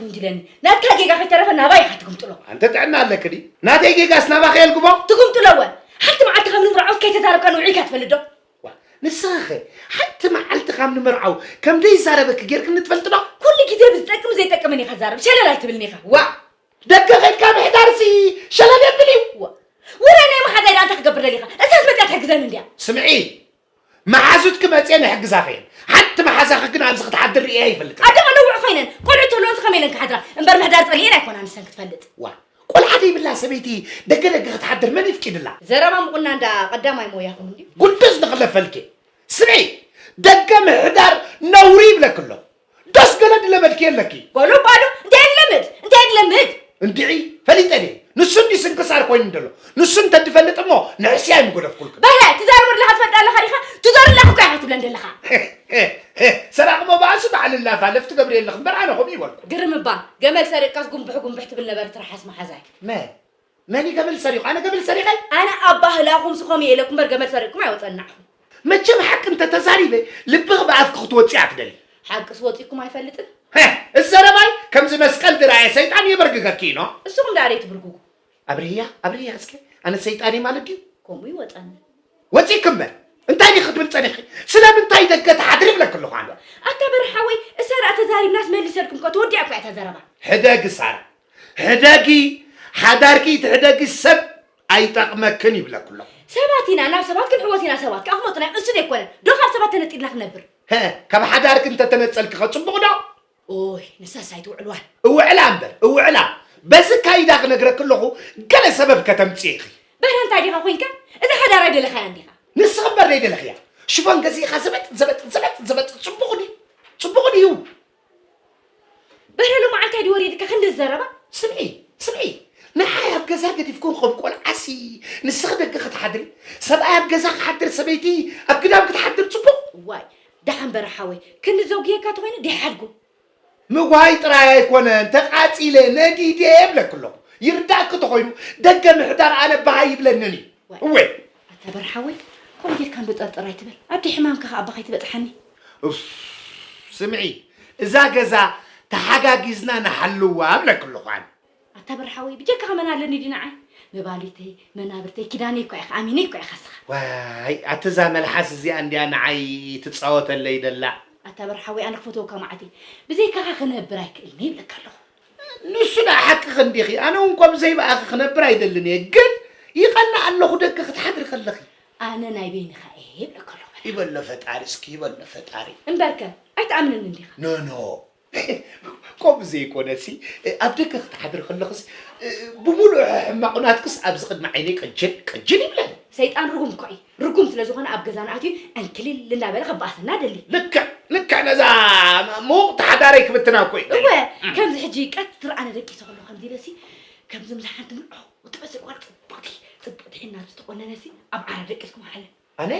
እንዲለኒ ናትካ ጌጋ ከይተረፈ ናባይ ኢኻ ትግምጥሎ። ኣንተ ጥዕና ኣለክ ድዩ? ናተይ ጌጋስ ናባኸ የልግቦ? ትግምጥሎ እወ። ሓንቲ መዓልቲ ከም ንምርዓው ከይተዛረብካ ንውዒልካ ትፈልጥ ዶ? ዋ፣ ንስኺኸ ሓንቲ መዓልቲ ካብ ንምርዓው ከም ደይዛረበኪ ጌርክኒ ትፈልጢ ዶ? ኩሉ ግዜ ብዝጠቅም ዘይጠቅምን ኢኻ ትዛረብ። ሸለል ኣይትብልኒ ኢኻ። ዋ፣ ደገ ኸድካ ምሕዳርሲ ሸለል የብል እዩ። ዋ፣ ውራይ ናይ መሓዛይ ደኣ እንታይ ክገብር ደሊኻ? እሳስ መጽያ ትሕግዘኒ እንድያ። ስምዒ፣ መሓዙትኪ መጽየን ይሕግዛኺ እየን። ሓንቲ መሓዛኺ ግን ኣብዚ ክትሓድር ርእየ ኣይፈልጥን። ኣደ ቐለውዕ ኮይነን፣ ቆልዑ ተልወን ከመይ ኢለን ክሓድራ? እምበር ምሕዳር ጸሊኤን ኣይኮና ንሰን ክትፈልጥ። ዋ፣ ቆልዓ ደይብላ ሰበይቲ ደገ ደገ ክትሓድር መን ይፍቂድላ? ዘረባ ምቑና እንዳ ቀዳማይ ሞያኹም እንድዩ። ጉዱስ ንኽለፈልኪ። ስምዒ፣ ደገ ምሕዳር ነውሪ ይብለኪ ኣሎ። ደስ ገለ ድለመድኪ የለኪ። በሉ ባዶ፣ እንታይ ድለምድ? እንታይ ድለምድ? እንድዒ፣ ፈሊጠ ድየ? ንሱ እንዲ ስንክሳር ኮይኑ እንደሎ። ንሱ እንተ ድፈልጥ እሞ ንሕስያ ኣይምጎደፍኩልክን። በለ፣ ትዛረቦ ዘለኻ ትፈልጥ ኣለኻ ዲኻ? ትዞር ኣለኻ እኮ ኢኻ ትብለን ዘለኻ። ሰራቕ መባእሱ በዓል ላፋለፍ ትገብሪ የለኽ እምበር ኣነ ከምኡ ይበልኩ። ግርም እባ፣ ገመል ሰሪቕካስ ጉንብሕ ጉንብሕ ትብል ነበርት ርሓስ መሓዛይ። መ መን እዩ ገመል ሰሪቑ? ኣነ ገመል ሰሪቐ? ኣነ ኣብ ባህላኹም ስኾም እየ ኢለኩም እምበር ገመል ሰሪቕኩም ኣይወፀናዕኹም። መቸም ሓቂ እንተተዛሪበ ልብኺ ብኣፍኪ ክትወፅእ እያ ትደሊ። ሓቅስ ወፂእኩም ኣይፈልጥን። ሀ፣ እዚ ዘረባይ ከምዚ መስቀል ዝረኣየ ሰይጣን የበርግገኪ ኢኖ። እስኹም ደኣ ደይ ትብርግጉ። ኣብርህያ፣ ኣብርህያ እስከ፣ ኣነ ሰይጣን እየ ማለት ድዩ? ከምኡ ይወፀኒ። ወፂእኪ እምበር እንታይ ዲኺ ክትብል ፀኒሕኪ? ስለምንታይ ደገ ትሓድሪ ይብለኪ ኣለኹ ኣነ። ኣታ በርሓወይ፣ እሳ ደኣ ተዛሪብናስ መሊሰልኩም እኮ ተወዲኣ እኮ እያ እታ ዘረባ። ሕደጊ ሳራ፣ ሕደጊ፣ ሓዳርኪ ትሕደጊ ሰብ ኣይጠቕመክን ይብለኪ ኣለኹ። ሰባት ኢና፣ ናብ ሰባት ክንሕወስ ኢና፣ ሰባት ከኣ ክመጡና እዮም። እሱ ዘይኮነ፣ ዶ ካብ ሰባት ተነጢልና ክንነብር? ሀ፣ ካብ ሓዳርኪ እንተተነጸልኪ ኸ ጽቡቕ ዶ? ኦይ፣ ንሳስ ኣይትውዕልዋን። እውዕላ እምበር፣ እውዕላ። በዚ ካይዳ ክነግረኪ ኣለኹ፣ ገለ ሰበብ ከተምጽኢ ኢኺ። በረ እንታይ ዲኻ ኮይንካ? እዛ ሓዳር ኣይደለኻያን ዲኻ? ንስኺ እምበር ደይደለኽያ። ሽፎን ገዚእኻ ዘበጥ፣ ዘበጥ፣ ዘበጥ፣ ዘበጥ፣ ጽቡቕ ድዩ? ጽቡቕ ድዩ? በረ ሎማዓንቲ ድዩ ወሪድካ ክንዲ ዝዘረባ? ስምዒ፣ ስምዒ፣ ንዓይ ኣብ ገዛ ገዲፍኩም ከም ቆልዓሲ ንስኺ ደገ ክትሓድሪ፣ ሰብኣይ ኣብ ገዛ ክሓድር፣ ሰበይቲ ኣብ ግዳም ክትሓድር ጽቡቕ? እዋይ፣ ደሓን በረ ሓወይ፣ ክንዲ ዘጉየካ ተኾይኑ ደይሓድጉ። ምጓይ ጥራይ ኣይኮነን፣ ተቓጺለ፣ ነዲደ እብለኪ ኣለኹ። ይርዳእኪ ተኾይኑ ደገ ምሕዳር ኣነ ባህ ኣይብለንን እዩ። ዋይ። እወ። ኣታ በርሓወይ፣ ከምኡ ጌርካ እንዶ ጠርጠር ኣይትበል። ኣደ ሕማምካ ከኣ ኣባ ከይትበጽሓኒ። ኡፍ፣ ስምዒ፣ እዛ ገዛ ተሓጋጊዝና ንሓልዋ እብለኪ ኣለኹ ኣነ። ኣታ በርሓወይ፣ ብጀካኻ መን ኣለኒ ድዩ ንዓይ? መባሊተይ፣ መናብርተይ፣ ኪዳነይ እኮ ኢኻ፣ ኣሚነይ እኮ ኢኻ እስኻ። ዋይ፣ ኣቲ እዛ መልሓስ እዚኣ እንድያ ንዓይ ትጻወተለይ ደላ። ኣታ በርሓወይ፣ ኣነ ክፈትወካ መዓት እየ። ብዘይካኻ ክነብር ኣይክእልን እየ ይብለካ ኣለኹ። ንሱ ደኣ ሓቅኺ እንዲኺ፣ ኣነ እውን እኮ ብዘይ ብኣኺ ክነብር ኣይደልን እየ፣ ግን ይቐንእ ኣለኹ ደገ ክትሓድሪ ከለኺ። ኣነ ናይ በይንኻ እየ ይብለካ ኣለኹ። ይበሎ ፈጣሪ እስኪ፣ ይበሎ ፈጣሪ። እምበርከ፣ ኣይትኣምንን እንዲኻ። ኖ፣ ኖ። ከምኡ ዘይኮነሲ፣ ኣብ ደገ ክትሓድሪ ከለኽስ፣ ብምሉእ ሕማቕ ናትክስ ኣብዚ ቅድሚ ዓይነይ ቅጅል፣ ቅጅል ይብለኒ። ሰይጣን ርጉም እኮ እዩ። ርጉም ስለ ዝኾነ ኣብ ገዛና ኣትዩ ዕንክሊል እንዳበለ ከባእሰና ደሊ። ልክዕ፣ ልክዕ ነዛ ምዉቕቲ ሓዳረይ ክብትና እኮ እዩ። እወ፣ ከምዚ ሕጂ ቀትር ኣነ ደቂሰ ከሎ ከምዚ ኢለሲ፣ ከምዚ ምስ ሓንቲ ምልዖ ትመስል ጓል ጽብቕቲ፣ ጽብቕቲ ሒና ዝተቖነነሲ ኣብ ዓራት ደቂስኩም ሓለ። ኣነ?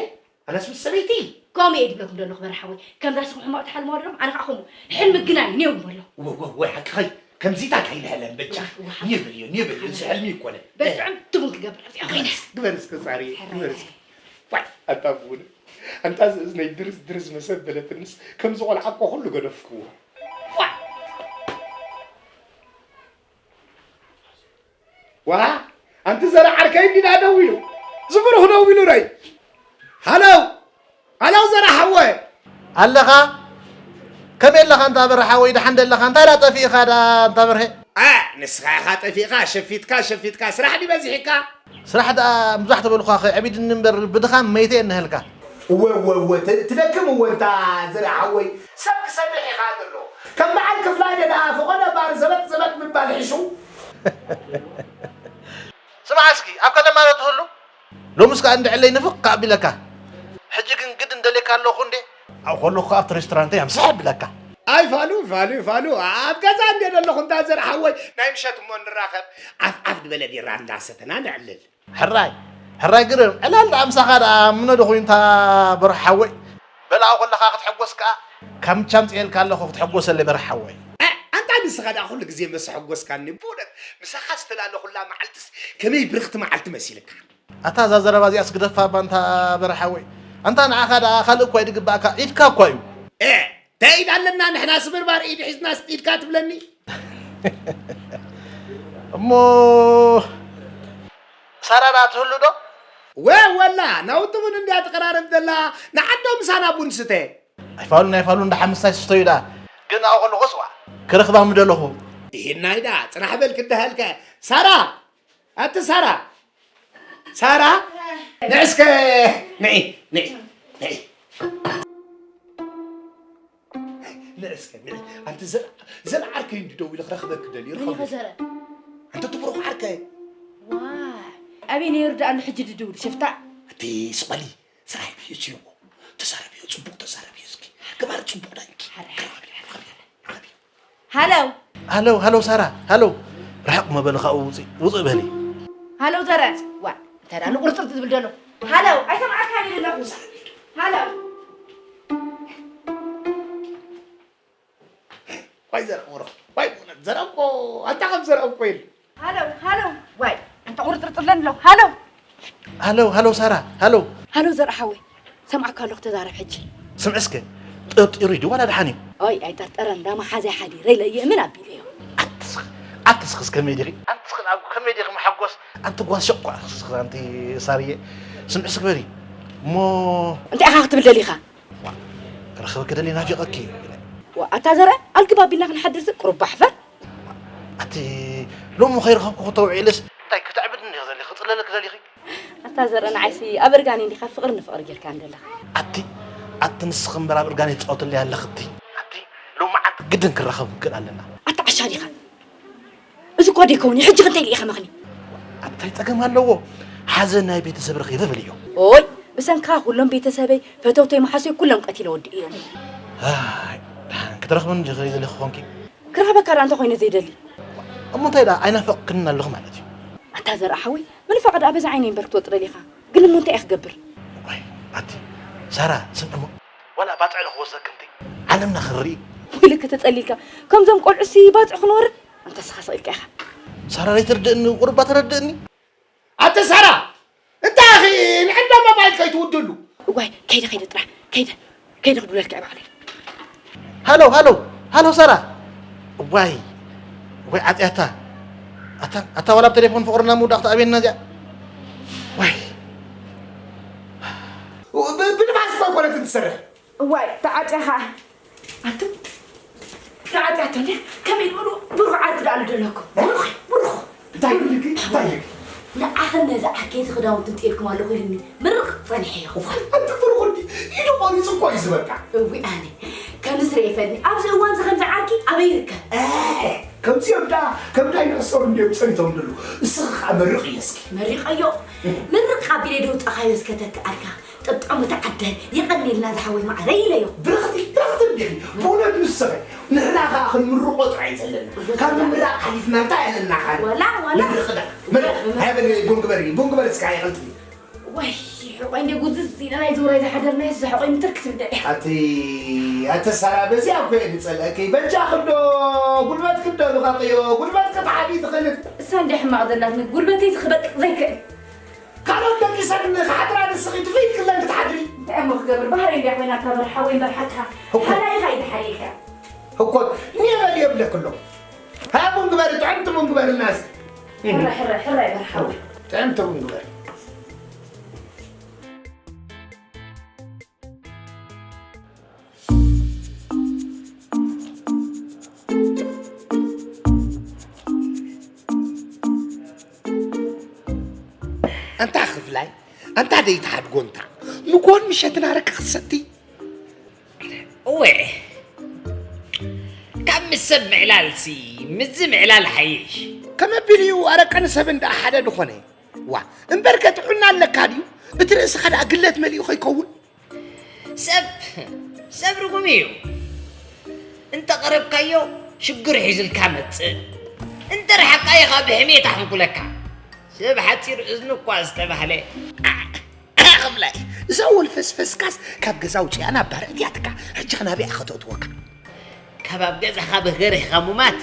ኣነስ ምስ ሰበይቲ? ከምኡ እየ ድብለኩም ዘለኹ በርሓወይ። ከምዛ ስኹም ሕማቕ ትሓልምዋ ዘለኹም፣ ኣነ ከዓ ከምኡ። ሕልሚ ግና እዩ፣ ኔው በሎ። እወ፣ እወ፣ እወ፣ ሓቅኸይ። ከምዚታት ኣይንሕለም በጃ። እወ፣ ሓቂ። ኔው በልዮ፣ ኔው በልዮ፣ እዚ ሕልሚ ይኮነ። በል ጥዕምቲ ቡን ክገብር ኣብዚኣ ኮይነ። ግበር እስከ ጻሪ፣ ሕራይ። ግበር እስከ። ዋይ፣ ኣታ ቡን። ኣንታ እዚ እዝነይ ድርዝ ድርዝ መሰበለትንስ፣ ከምዚ ቆልዓ እኮ ኩሉ ገደፍክዎ። ዋይ። ዋ፣ ኣንቲ ዘረ ዓርከይ እንዲና ደው ኢሉ። ዝብሩኽ ደው ኢሉ ረይ። ሃለው፣ ሃለው ዘረ ሓወ። ኣለኻ? ከመይ ኣለኻ እንታ በረ ሓወይ፣ ደሓን ደለኻ? እንታይ ደኣ ጠፊእኻ ደኣ እንታ በርሀ? ኣ፣ ንስኻ ኢኻ ጠፊእኻ፣ ሸፊትካ፣ ሸፊትካ፣ ስራሕ ድዩ በዚሕካ? ስራሕ ደኣ ምብዛሕ ተበልኳ ኸ፣ ዕቢድኒ እምበር ብድኻም መይተ እየ እነሀልካ። እወ፣ እወ፣ እወ፣ ት-፣ ትደክም እወ፣ እንታ ዘረ ሓወይ። ሰብ ክሰርሕ ኢኻ ዘሎ። ከም በዓል ክፍላይ ደኣ ፈቐዶ ባር ዘበጥ ዘበጥ ምባል ሒሹ። ስማዕ እስኪ፣ ኣብ ከተማ ዶ ትህሉ? ሎምስ ከኣ እንድዕለይ ንፍቕ ከኣ ኣቢለካ። ሕጂ ግን ግድ እንደልየካ ኣለኹ እንዴ? ኣብኡ ከለኹ ከኣ ኣብቲ ሬስቶራንተይ ኣምስሕ ኣቢለካ። ኣይ ፋሉ፣ ፋሉ፣ ፋሉ፣ ኣብ ገዛ እንዴ ዘለኹ እንዳ ዘርሓወይ፣ ናይ ምሸት እሞ ንራኸብ፣ ዓፍ ዓፍ ዝበለ ቢራ እንዳሰተና ነዕልል። ሕራይ፣ ሕራይ ግርም፣ ዕላል ደኣ ምሳኻ ደኣ ምኖ ዶ ኮይኑ እታ በርሖ ሓወይ? በል ኣብኡ ከለኻ ክትሕጎስ ከኣ። ካምቻ ኣምጽኤልካ ኣለኹ ክትሕጎሰለይ በርሖ ሓወይ። እ፣ ኣንታ ንስኻ ደኣ ኩሉ ግዜ ምስ ኣሐጎስካኒ፣ ብእውነት ምሳኻ ዝተላለኹላ መዓልትስ ከመይ ብርኽቲ መዓልቲ መሲልካ። ኣታ እዛ ዘረባ እዚኣስ ግደፋ እባ ኣንታ በርሖ ሓወይ። ኣንታ ንዓኻ ደኣ ካልእ እኳ እዩ ዝግባእካ፣ ኢድካ እኳ እዩ። እ፣ እንታይ ኢድ ኣለና ንሕና ስብርባር ኢድ ሒዝናስ ኢድካ ትብለኒ? እሞ ሳራ ዳ ትህሉ ዶ? ወ ወላ ናውቲ ቡን እንድያ ትቀራረብ ዘላ። ንዓዶ ምሳና ቡን ስተ። ኣይፋሉን ኣይፋሉን ደሓ ምሳይ ስቶዩ ደኣ። ግን ኣብኡ ከለኹስ ዋ ክረኽባ ምደለኹ። ይሄናይ ደኣ ጽናሕ በል ክደሃልከ። ሳራ! ኣቲ ሳራ! ሳራ! ንዕስከ! ንዒ! ንዒ! ንዒ! ንዕስከ! ንዒ! ኣንቲ ዘር-፣ ዘር ዓርከይ እንዲ ደው ኢለ ክረኽበኪ ደልየ መን ኢኸ ርኸብኪ። ዘረ? ኣንቲ ትብሩኽ ዓርከይ። ዋይ! ኣበይ ነይሩ ደኣ ኣሎ ሕጂ ድድውል ሽፍታ? ኣቲ ስቐሊ! ስራሕ ይብዩ እሞ ተዛረብዮ፣ ጽቡቕ ተዛረብዮ እስኪ። ግባር ጽቡቕ ዳንኪ። ሓረ፣ ሓረ፣ ሓረ፣ ሓረ፣ ሓረ። ሃሎ። ሃሎ፣ ሃሎ ሳራ፣ ሃሎ። ርሕቕ መበሊ ካብኡ ውጽእ፣ ውጽእ በሊ። ሃሎ ዘረ፣ ዋ፣ እንታይ ደኣ ንቑርጥርጥ ዝብል ዘሎ? ሃሎ፣ ኣይሰምዓካን እየ ዘለኹ። ሃሎ። ዋይ ዘረ ምሩኽ፣ ዋይ ብእውነት ዘረ እኮ፣ ኣንታ ከም ዘረ እኮ የለ። ሃሎ፣ ሃሎ፣ ዋይ፣ ኣንታ ቁርጥርጥር ለንሎ፣ ሃሎ። ሃሎ፣ ሃሎ ሳራ፣ ሃሎ። ሃሎ ዘርኣ ሓወይ፣ ሰምዓካ ኣለኹ ተዛረብ ሕጂ። ስምዒ እስከ፣ ጠርጢሩ ድዩ ዋላ ደሓን እዩ? ኦይ፣ ኣይጠርጠረን፣ እንዳ መሓዘይ ሓዲረ ኢለ እየ እምን ኣቢለዮ። ኣትስኽ፣ ኣትስኽስ ከመይ ዲኺ? ኣንትስኽ ኣብ ከመይ ዲኺ መሓጎስ? ኣንቲ ጓል ሸቕ ኳ ኣትስኽ ኣንቲ ሳርየ። ስምዒ እስኪ በሊ። እሞ እንታይ ኢኻ ክትብል ደሊኻ? ዋ፣ ክረኽበኪ ደልየ ናፊቐኪ ኢለ። ዋ፣ ኣታ ዘርኣ፣ ኣልግብ ኣቢልና ክንሓድርሲ ቁሩብ ባሕፈር። ኣቲ ሎሚ ከይረኸብኩ ክተውዒልስ እንታይ ክተዕብድኒ ኢኺ ዘሊኺ? ክጽለለኪ ዘሊኺ? ኣታ ዘርኣ፣ ንዓይሲ ኣብ እርጋን እንዲኻ ፍቕሪ ንፍቕሪ ጌርካኒ ዘለኻ። ኣቲ፣ ኣቲ ንስኺ እምበር ኣብ እርጋን ትጻወትለይ ኣለኺ እቲ። ኣቲ ሎሚ መዓልቲ ግድን ክራኸብ ክንክእል ኣለና። ኣታ ዓሻ ዲኻ? እዚ እኮ ደይከውን እዩ። ሕጂ ክንተይ ኢለ ኢኸ መኽኒ? ኣታይ ጸገም ኣለዎ? ሓዘን ናይ ቤተሰብ ረኺበ በልዮ። ኦይ፣ ብሰንካ ኩሎም ቤተሰበይ፣ ፈተውተይ፣ መሓሶይ ኩሎም ቀቲለ ወዲእዮም። ኣይ፣ ክትረኽብኒ ዲኺ ዘለኺ ኾንኪ? ክረኽበካ ደኣ እንተኾይነ ዘይደሊ። እሞ እንታይ ደኣ ኣይናፈቕክንን ኣለኹ ማለት እዩ? ኣታ ዘርኣ ሓወይ፣ ምንፋቕ ደኣ በዚ ዓይነይ እምበር ክትወጥረል ኢኻ። ግን እሞ እንታይ እየ ክገብር? ዋይ፣ ኣቲ ሳራ፣ ስምዒ እሞ፣ ዋላ ባጽዕ ዶ ክወስደክን እቲ ዓለምና ክንርኢ? ወይለከ ተጸሊልካ፣ ከምዞም ቆልዑሲ ባጽዕ ክንወርድ? ኣንታ ስኻ ስቕ ኢልካ ኢኻ። ሳራ ዘይትርድእኒ፣ ቁሩባ ተረድእኒ። ኣቲ ሳራ፣ እንታይ ኢኺ ንዕዳ ሞባይል ከይትውድሉ? እዋይ፣ ከይደ፣ ከይደ ጥራሕ፣ ከይደ፣ ከይደ ክድውለልካ እየ ባዕለይ። ሃሎ፣ ሃሎ፣ ሃሎ ሳራ። እዋይ፣ እዋይ ዓጽያታ። ኣታ፣ ኣታ ዋላ ኣብ ቴሌፎን ፍቕርና ምውዳቕ ተኣብየና እዚኣ። ዋይ። ብ-፣ ብንፋስ እኮ ኣይኮነትን ትሰርሕ። እዋይ፣ ተዓጽያ ኸኣ። ኣንቱም፣ ተዓጽያቶ እንድያ፣ ከመይ ዝበሉ ብሩኽ ዓርኪ ደኣ ኣሎ ደለኩም። ብሩኽ፣ ብሩኽ። እንታይ ይብልኪ? እንታይ ይብልኪ? ንዓኽን ነዚ ዓርከይ እዚ ክዳውንቲ እንጥየልኩም ኣለኹ ኢሉኒ፣ ምርቕ ጸኒሐ እየ። እዋይ፣ ኣንቲ ብሩኽ እንዲ፣ ኢዱ ቆሪጹ እኮ እዩ ዝበቃ። እዊ ኣነ፣ ከምዚ ስረ ይፈድኒ፣ ኣብዚ እዋን እዚ ከምዚ ዓርኪ ኣበይ ይርከብ? እ፣ ከምዚኦም ደኣ፣ ከም ዳይኖሶር እንድዮም ጸኒቶም ደሉ። እስኺ ኸኣ መርቕዮ እስኪ። መሪቐዮ፣ ምርቕ ኣቢለ ደውጠኻዮ እስከ ተክኣልካ። ጥጥዑም እቲ ዓደ የቐንየልና ዝሓወይ ማዕረ ኢለዮ። ብርኽቲ፣ ብርኽቲ እንዲኺ። ብእውነት ንስኺ። ንሕና ከኣ ክንምርቖ ጥራይ እዩ ዘለና። ካብ ምምራቕ ሓሊፍና እንታይ ኣለና ካልእ? ወላ፣ ወላ። ምርቕ ዳ። ምርቕ። ምርቕ። ሃይ በሊ፣ ቡን ግበሪ፣ ቡን ግበሪ እስከ ኣይቐልጥፊ። ወይ፣ ሕቖይ እንደ ጉዝዝ ኢለ ናይ ዝውራይ ዝሓደርናዮ ዝሕቖይ ምትር ክትብል ደልያ። ኣቲ፣ ኣቲ ሳራ በዚኣ እኮ እየ ዝጸልአኪ። በጃኺ ዶ፣ ጉልበትኪ ዶ ልቐቕዮ፣ ጉልበትኪ ተሓቢ ትኽእል። እሳ እንደ ሕማቕ ዘላትኒ፣ ጉልበተይ ክበቅቕ ዘይክእል። ካልኦት ደቂሰን ክሓድራ ንስኺ ትፍይድ ክለን ክትሓድሪ። እንታይ እሞ ክገብር፣ ባህረይ እንድያ ኮይና፣ ካብ በርሓወይ መርሓትካ እኮ። ሓላይኻ እዩ ዝሓልየካ። እኮ፣ ኒበል የብለክ ኣሎ። ሃ፣ ቡን ግበሪ፣ ጥዕምቲ ቡን ግበሪ፣ እናስ። ሕራይ፣ ሕራይ፣ ሕራይ፣ በርሓወይ። ጥዕምቲ ቡን ግበሪ። ኣንታ ክፍላይ፣ ኣንታ ደይትሓድጎ እንታ፣ ንጎን ምሸትን ኣረቂ ክትሰቲ? እወ፣ ካብ ምስ ሰብ ምዕላልሲ፣ ምስዚ ምዕላል ሓይሽ። ከመ ኣቢሉ እዩ ኣረቂ ንሰብን ደኣ ሓደ ድኾነ? ዋ፣ እምበርከ ጥዑና ኣለካ ድዩ? እቲ ርእስኻ ደኣ ግለት መሊኡ ከይከውን? ሰብ፣ ሰብ ርጉም እዩ። እንተ ቀረብካዮ ሽግር ሒዙልካ መጽእ። እንተ ረሓቃዮ ኸኣ ብሕሜት ኣሕንኩለካ። ሰብ ሓጺር እዝኒ እኳ ዝተባህለ። ክፍላይ፣ እዛ ወልፈስፈስካስ ካብ ገዛ ውጽኣ ናብ ባርዕ እትያትካ። ሕጂ ኸ ናበይ እያ ኸተእትወካ? ካብ ኣብ ገዛኻ ብገርህኻ ሙማት፣